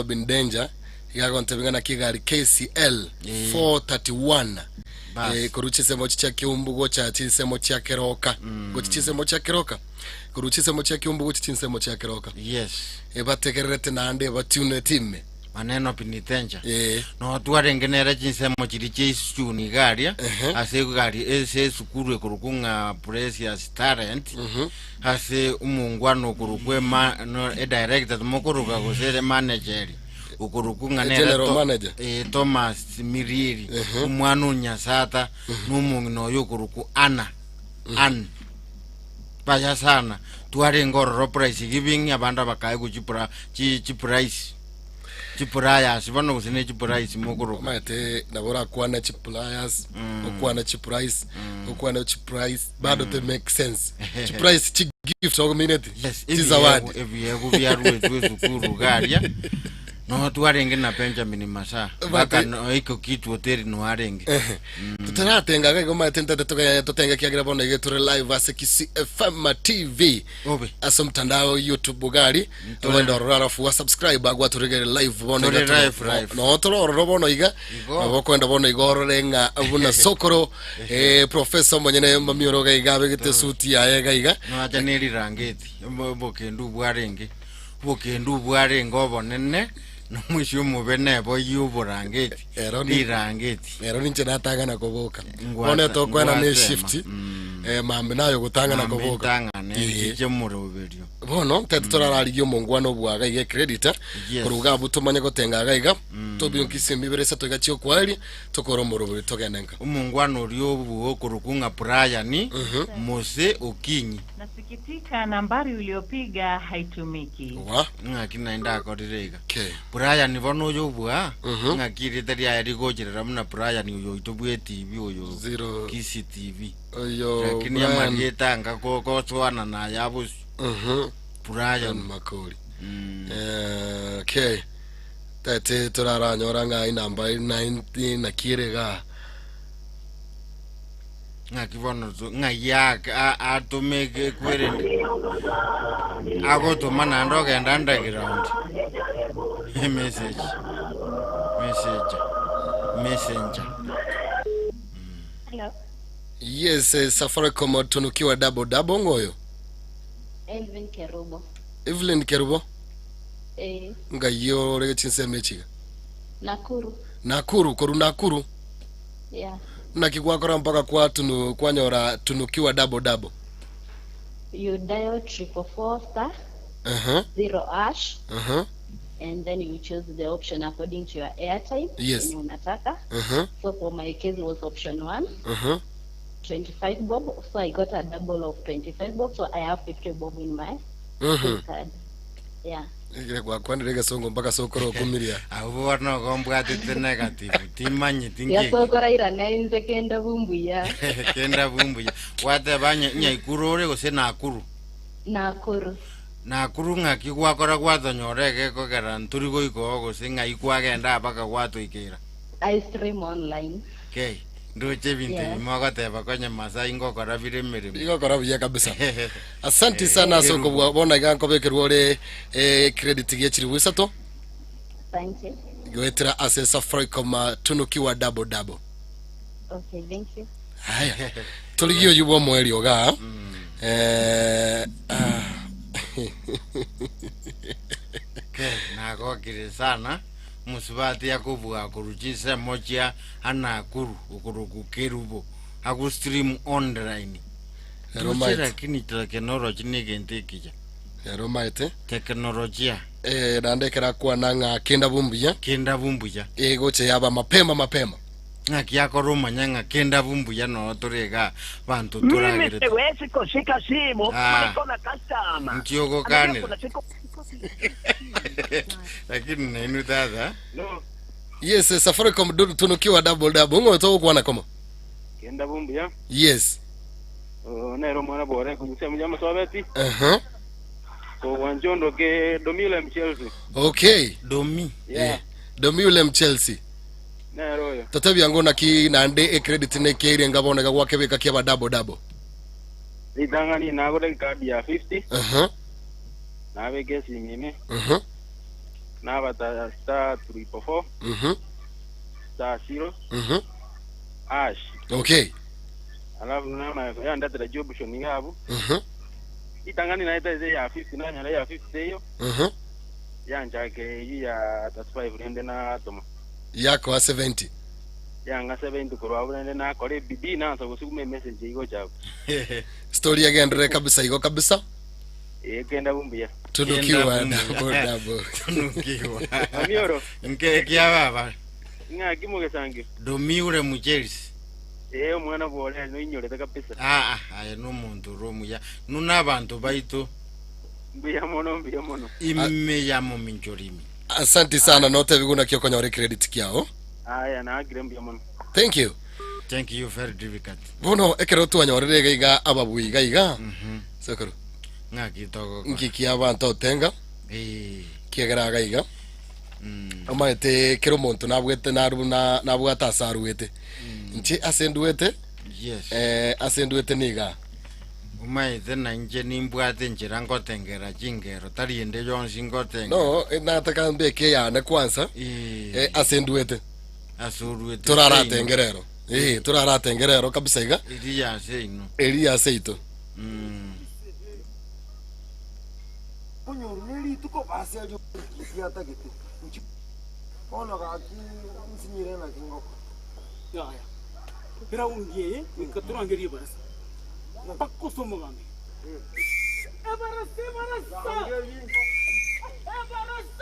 Bin Danger iga agontebia ng'a naki egari KCL Eh. 431 Bas. eh, korwa chinsemo chia Kiumbu gocha chinsemo chia Keroka gochi chinsemo chia Keroka korwa chinsemo chia Kiumbu gochi chinsemo chia Keroka Yes. ebategererete naende ebatunete ime Maneno penitentiary. eh, No twarenge nere chinsemo chiria chia isuni iga aria Ehe. ase egari ase esukuru ekorokwa ng'a Precious Talent mhm. ase omongwana okorokwa ema no edirector timokoroka gose ere manager okorokwa ng'a nere General To- manager. eh, Thomas Mirieri Ehe. omwana o Nyasata na omong'ina oyo okorokwa Anna Ann baya sana twarenge ororo price giving abande abakae gochipura chi chiprice chipliers bono gose ne chiprice mokoroka Omanyete nabo orakwane chipliers okwane chiprice okwane chiprice bado te make sense chiprice chigift ogomineti Yes, chizawadi ebiegwa ebiegwa biaruetwe esukuru iga aria noho twarenge na Benjamin Masaa mpaka no iko kitu hoteli noho arenge Totaratenga iga igo omanyete ntete togende totenge ekiagera bono iga tore live ase Kisii FM TV Obe. ase omotandao YouTube iga aria ogende ororo alafu wa subscribe agwatorigere live bono Tore iga tore- live, live. no tore ororo bono iga Igo. nabo okoenda bono iga orore ng'a buna sokoro eh, professor omonyene mamioro iga iga abegete esuti yaye iga iga Noacha ne rirangeti obo- obokendu bwarenge obokendu bwarenge obonene Nomoisia omobe neboyie oborangeti, Ero ni- rirangeti. Ero ninche natang'ana koboka. Ngwata- Bono etokoena ne ngwatema. shift Mm. eh, mambe nayo gotang'ana Mambe koboka. ntang'ane Eh. nchiche moroberio. Bono ntete torararigie omongwana obwaga iga ecredit Yes. korwa iga abwo tomanye gotenga iga iga tobionkisia emibere esato iga chiokwaeria tokore omorobori togende nka. Omongwana oria obwo okorokwa ng'a Brian Mose Okinyi. Nasikitika nambari uliyopiga haitumiki. Wa Ng'aki naende akorire iga. okay. Brian bono oyo obua, Mhm. ng'aki erieta riaye rigocherera buna Brian oyo oito bw'etibi oyo Zero Kisii TV. oyo Lakini Brian amarieta anga go- gosoana na aya bosio. Mhm. Brian. Brian Makori. Mm. Eh, okay. Tete toraranyora ng'a inamba 19 naki ere igaa. Ng'aki bono to- ng'ai ake- a- atome eke- ekwerende agotoma naende ogenda underground emessage messenger messenger Hello. Yes, eh, Safaricom tunukiwa double double ngoyo. Elvin Kerubo. Evelyn Kerubo Eh, ngai ore chinsemo echiga. Nakuru. Nakuru koru Nakuru. Yeah. Naki gwakora mpaka kwa tunu kwanyora tunukiwa double double. You dial 444 star Uh-huh. zero hash Uh-huh. and then you choose the option according to your airtime. Yes. yenye unataka. Uh-huh. So for my case was option one, Uh-huh. 25 bob. So I got a double of 25 bob. So I have 50 bob in my Uh-huh. card. Yeah. Egere gwakwanire egesongo mpaka sokoro okumiria. Abwo bono igo mbwatete negative, timanyeti nki Yasokora irane inse kenda bumbuya. kenda bumbuya. Gwateba nya- nyaikuru ore gose Nakuru? Nakuru. Nakuru ng'aki gwakora gwatonyora egekogera ntori goika oo gose ng'ai kwagenda mpaka gwatoikeira? I stream online. Kei, ndoche ebinto Yeah. ebi mogoteba konya Masai ngokora bire emeremo. Igokora buya kabisa. Asanti sana ase okobua bono iga nkobekerwa ore eh, credit gie chiribu isato Thank you. goetera ase Safaricom ah, tunukiwa double double. Okay, thank you. Haya. Torigie oyu bwa omoerio iga. Eh, ah. Kei, nagokire sana. Omosubati akobua korwa chinsemo chia Anakuru okorokwa Kerubo ago stream online. Ero Ndoche maete. lakini tekenology negento ekiya. Ero maete. Tekenolojia. Eh, naende ekero akwana ng'a kenda bumbuya. Kenda bumbuya. Egocha yaba mapema mapema. Ng'aki akora omanya ng'a kenda bumbuya noo tore igaa banto Mimi toragerete. siwezi kushika simu Ah. niko na customer. Nki Anajua ogokanera. kuna siku Lakini nainwe tata. No, Yes, eh, Safaricom du- tunukiwa double double. Ng'o togokwana komo. kenda bumbuya. Yes. Oh, nero mwana bore kumusema mjama sobeti. Uh-huh. Ko wanjondo ke Domile Chelsea. Okay. Domi. Yeah. Eh, Domi Chelsea. Nero oyo. Totebia ngo naki naende ecredit nekeire ngabona iga gwakebeka kiaba double double. Ritang'ani nagore ekadi ya 50 Uh-huh. nabeka esimi ime Uh-huh. Nabata star 444 star 0 hash. Okay. Alafu nama yandatera option yabu. Itangani naita eze ya 50 nanyora ya 50 eyo. Yanchake eyi ya 35 rende na toma. Yako a 70. Yanga 70 korwa rende nakora ebidii nansa gosuguma emessage igo chabo. Story yagendere kabisa igo kabisa. Kenda bumbuya. Tunukiwa Kenda double bumbuya. double. Tunukiwa. Amioro. Nke kia baba. Ng'aki mugesangio. Domiure muchelsea. Omwana bwore noinyorete kabisa. Aa, aye nomonto ore omuya. Nuna abanto baito. Mbuya mono mbuya mono. Ime ya mominchorimi. Asante sana notebi guna kio konyore credit kiao. Aya naagire mbuya mono. Thank you. Thank you very difficult. Bono ekero twanyorire iga iga ababui iga iga. Sokoro. Ng'aki togokora. Nki kia abanto otenga. Kiegera iga iga. Omanyete kera omonto nabwete naru na nabwate ase aruete. Inche ase nduete. Yes. Ase nduete niga. Omanyete na inche nimbwate enchera ngotengera chingero, tari ende yonsi ngotengera. No, nataka mbeke eyane kwanza. Ase nduete. Ase oruete. Toraratengere ero. Toraratengere ero kabisa iga. Eri yase ino. Eri yase ito. Onyoru nerituko basi ario riatagete. Bono gaki nsinyire naki ngoko. Yaya. Eraundi eye goika torangerie ebarasa. Mpaka ase omogambi. Ebarasa, ebarasa! Ebarasa,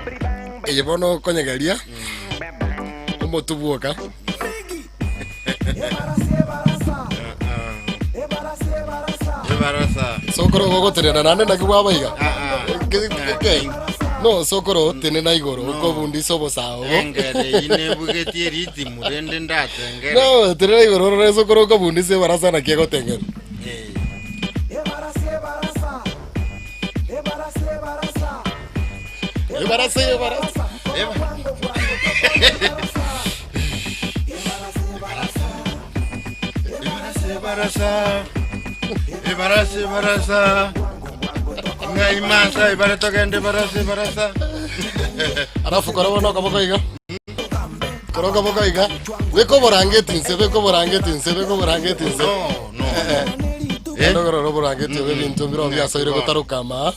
ebarasa! Eye bono okonyegeria omotu bwoka. Ebarasa. Sokoro gogotenena naende naki bwaba iga. No sokoro tenena igoro okobundisa obosaha obo. Engere eyio nebugetie eritimu rende ndatengere. No tenena igoro orore sokoro okobundisa ebarasa naki egotengera. Ebarasa ebarasa. Ebarasa ebarasa ebarasa ng'ai masa ebare togende ebarasa ebarasa. Alafu kora bono okoboko iga. Kora okoboko iga. Beka oborangeti inse, beka oborangeti inse, beka oborangeti inse. No, no. Eh? Ndogorora oborangeti obe ebinto mbiro biasoire gotaroka ama.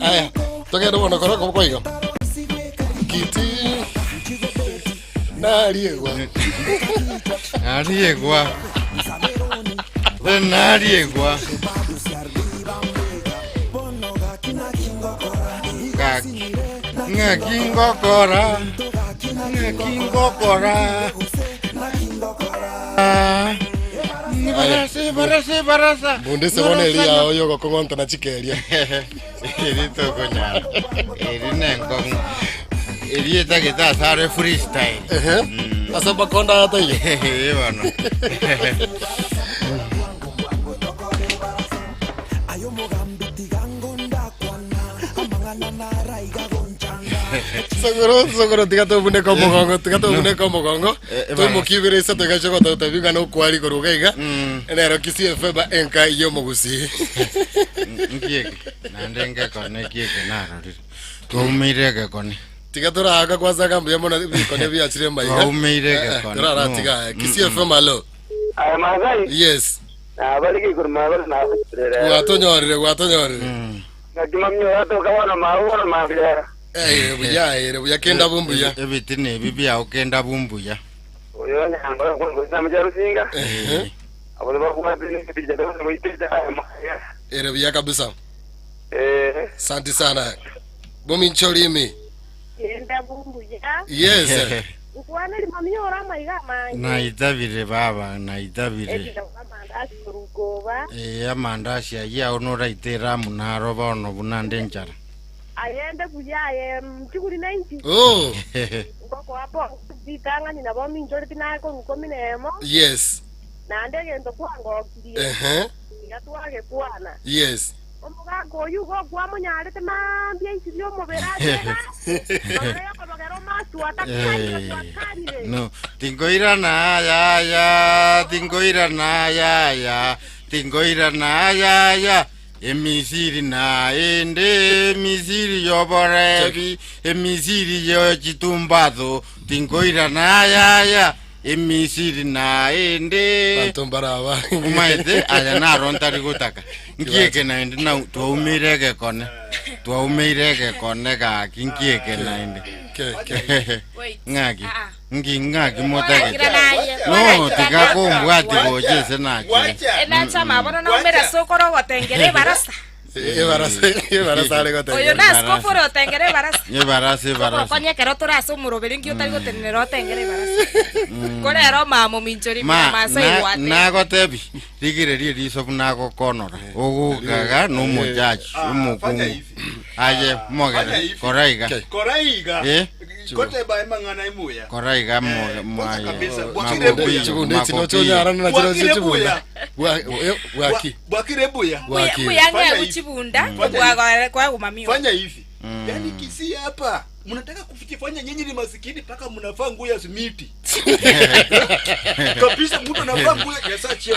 Aya, togende bono kora okoboko iga. Kiti nariegwa. Nariegwa. Nariegwa. Ng'aki ng'aki ngokora. Ng'aki ngokora. Barasa barasa barasa. Bundese bono eri yao yogokong'onta na chikeria. Eri tokonyara. Eri nenkong'u. Eri etagete ase are freestyle. Ehe. Ase makonda aya taiyo. Ee bono. Sokoro sokoro tiga tobuneke omogongo tiga tobuneke omogongo tomokibere isato iga chogototebia ng'a nokwari korwa iga iga nero Kisii FM enka y'omogusii. Nkieke naende ngekone kieke narorire. Twaumeire egekone. Tiga toraaka kwanza iga mbuya mono ebikone biachire maiga. Twaumeire egekone. Toraratiga aya. Kisii FM hallo. Aye Masai. Yes. Nabare igoro mabare nagocherera. Gwatonyorire gwatonyorire. Ng'aki mamia oratoka bono mabu bono mambia. Ere buya ere buya kenda bumbuya. Ebitina ebi biao kenda bumbuya. Oyo nyango goisa mucharusinga. Abo babwate n'ebija bose goitete aye maya. Ere buya kabisa. Eh. Asante sana. Bomincholimi. Kenda bumbuya. Yes. Nkwana ri mamia ora amaiga amange. Naitabire baba naitabire. Ebira amandasi korugoba. Ee amandasi ayio ao noraite eramu naro bono buna nde enchara. Ayende buya aye mchiguri na inchi. Oh. Ngokoa po ritang'ani nabo minchoreti naye korwa ikomi na emo. Yes. Naende egento kwangokirie. Ehe. Iga twagekwana. Yes. Omogaka oyio igo okwamonyarete mambia isibie omobere ase egasi, magega yokobogera omanye. twatakire Eh. twakarire. No, tingoirana yaya, tingoirana yaya, tingoirana yaya. Emisiri naende, emisiri yoborebi, emisiri yochitumbatho, tingoirana yaya, emisiri naende. Banto mbaraba. Omaete aya naro ntari gotaka. Nkieke naende na twaumire egekone. Twaumeire egekone gaki nkieke naende. Ke ke. Wait. Ng'aki. Ah, ah. Nki ng'aki motagete. Naye. No, tiga kombwati gocha ase nachire. Enachama bono naumera sokoro gotengera ebarasa. Ebarasa ebarasa are Oyo gotengera. na askofu ore otengera ebarasa. Ebarasa ebarasa. Okonya ekero tore ase omoroberi nki otari gotenenera otengera ebarasa. Korero mama ominchori Ma, masa na- igwate. nagotebi rigereria eriso buna agokonora ogokaga nomojaji Ah, fanya omokungu hivi. aye Fanya mogere hivi. koraiga Koraiga. Eh? Koteba emang'ana emuya. Koraiga Kwanza kabisa, mwaye Bwakire buya. Chibunda echi nochonyarana na chiro Bwakire chibunda. buya. Bwa bwaki. Bwakire buya. Bwakire. Buya Fanya ng'e hivi. guchibunda Fanya bwa kwa gumamio. Fanya hivi. Yaani Kisii hapa mnataka kujifanya nyinyi ni masikini mpaka mnavaa nguo ya simiti. Kabisa mtu anavaa nguo ya sachie.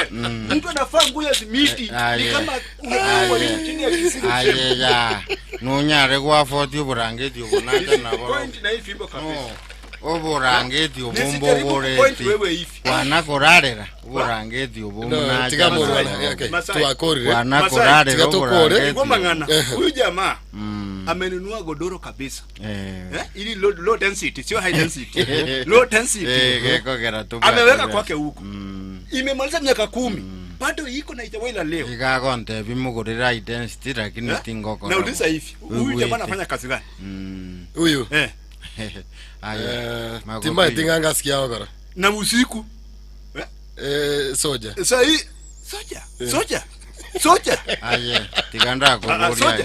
Mtu anavaa nguo ya simiti ni Aye. kama unakuwa chini ya Kisii. aye ya nonyare gwafoti oborangeti obo nacha nabo Point na hii fimbo kabisa. oborangeti obo Nisijaribu kupoint mboboreti wewe hivi. kwana korarera oborangeti obo No, tiga morwana. Okay. Twakorire. Kwana Masai, korarera Tiga tukore. oborangeti Igwa mang'ana. Huyu jamaa amenunua godoro kabisa. Eh. Eh? Ili low, low density, sio high density. Low density. Eh, gekogera tu Ameweka kwake huko. Imemaliza miaka 10. Bado iko na itawaila leo. igagontebi mugurira identity lakini Eh? tingokora Nauliza hivi, huyu jamaa anafanya kazi gani? Huyu. Eh. Aye. Eh, Magopiyo. timai tinganga sikia ogora. Na usiku. Eh, soja. Sasa hii soja, soja. Soja. Aye, tiganda Ah, kuburia. soja.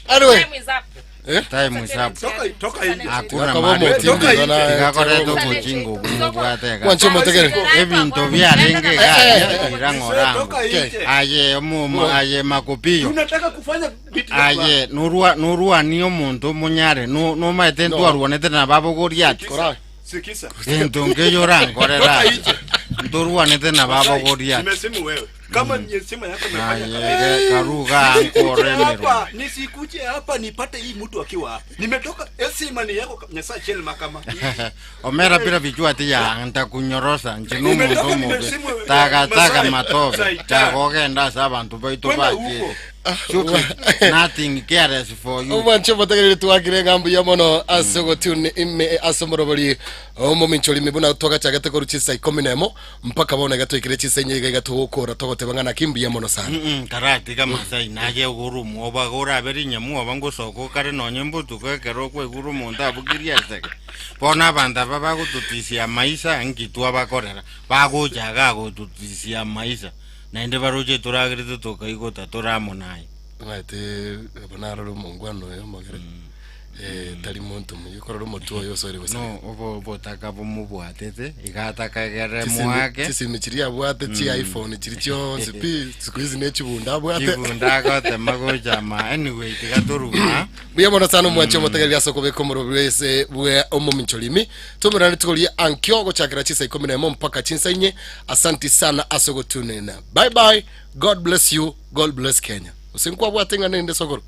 Anyway. Time is up. Eh? Time is up. Toka toka nje. Hakuna Toka mali. bomo, Toka nje. Tigakoretwo buchingo bumubwateka. Wancho motegere. Ebinto biarenge gaya irang'orango. Toka nje. Aye, omu aye makupiyo. Tunataka kufanya vitu Aye, nurwa nurwani omonto omunyare nu numaete ntwarwanete na babogoria ati. Kora. Sikisa. Ento nkeyorankorera. Toka nje. Ntorwanete na babogoria ati. Nimesimu wewe. Kama ni simu yako imefanya Aye, karuga ankore mero. hapa nisikuje hapa nipate hii mtu akiwa hapa. Nimetoka esimani yako Nyasaye chel makama. Omera bila vichwa ti ya ntakunyorosa nje nomuntu Nimetoka omubi nimesimu, eh, takataka Masai. matobe Saita. takogenda ase abantu baitu Kwenda bachire huko. Stupid. Nothing cares for you. Omwancho motegereri twakire ng'ambu ya mono ase ogotune ime ase omorobori omominchori mibuna twagachagete koru chisa 11 mpaka bono iga twaikire chisa inye iga iga togokora togoteba ng'a naki mbuya mono sana. Karatiga Masai naye ogora omwoba orabe rinyamwoba ngosoka okare nonye mbotuko ekero okoigura omonto abukirie esege. Bono abanto aba bagotutisia maisha nki twabakorera bagocha iga agotutisia maisha naende baroche toragerete tokaigota tore amo naye. Omanyete abo narore omongwana oyo omogere eh, tari monto muya okorora omotwe oyo osoire goseka. No obo obotaka bomobwatete iga atakagere Chisimi- mwake chisimi chiria abwate chi iphone chiri chionsi pi siku hizi nechibunda abwate chibunda agotema gochama anyway tiga toruma mbuya mono sana omwanche omotegereri ase okobeka omorobi ase bwe omominchorimi tomerane tukorie ankio gochakera chisa 11 mpaka chinsa inye asanti sana ase ogotunena bye bye god bless you god bless kenya ase nkwabwate ng'a nende sokoro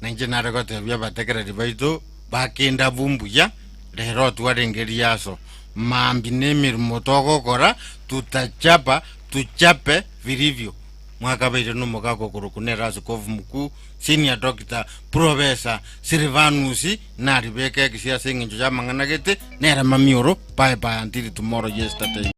nainche nare gotebia abategereri baito bakenda bumbuya rero twarenge riaso mambi na emirimo togokora tutachapa tuchape vilivyo mwakabeire na omogaka okorokwa nere askofu mkuu senior doctor professor Silvanus naribeke ekisia ase eng'encho ya amang'ana gete nere mamioro bye bye until tomorrow yesterday.